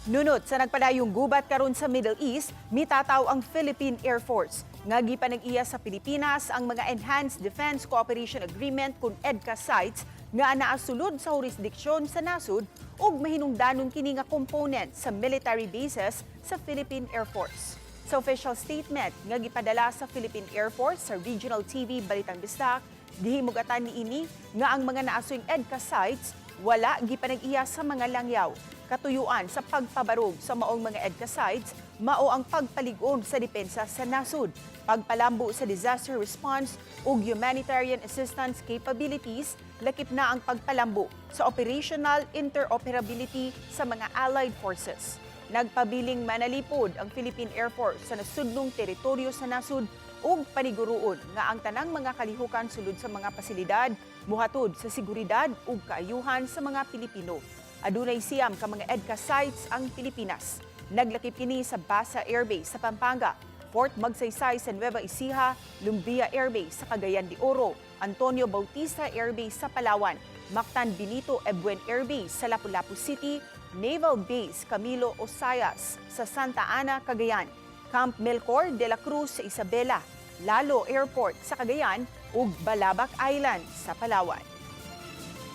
Nunot sa nagpadayong gubat karon sa Middle East, mitataw ang Philippine Air Force nga gipanag-iya sa Pilipinas ang mga Enhanced Defense Cooperation Agreement kun EDCA sites nga naa sulod sa jurisdiksyon sa nasud ug mahinungdanon kini nga component sa military bases sa Philippine Air Force. Sa official statement nga gipadala sa Philippine Air Force sa Regional TV Balitang Bisdak, gihimugatan niini nga ang mga naasuyng EDCA sites wala gipanag-iya sa mga langyaw. Katuyuan sa pagpabarog sa maong mga EDCA sites mao ang pagpalig-on sa depensa sa nasod, pagpalambo sa disaster response ug humanitarian assistance capabilities, lakip na ang pagpalambo sa operational interoperability sa mga allied forces. Nagpabiling manalipod ang Philippine Air Force sa nasudnong teritoryo sa nasud ug paniguroon nga ang tanang mga kalihukan sulod sa mga pasilidad muhatod sa seguridad ug kaayuhan sa mga Pilipino. Adunay 9 ka mga EDCA sites ang Pilipinas. Naglakip kini sa Basa Air Base sa Pampanga, Fort Magsaysay sa Nueva Ecija, Lumbia Air Base sa Cagayan de Oro, Antonio Bautista Air Base sa Palawan, Mactan Benito Ebuen Air Base sa Lapu-Lapu City, Naval Base Camilo Osayas sa Santa Ana, Cagayan, Camp Melchor de la Cruz sa Isabela, Lalo Airport sa Cagayan ug Balabac Island sa Palawan.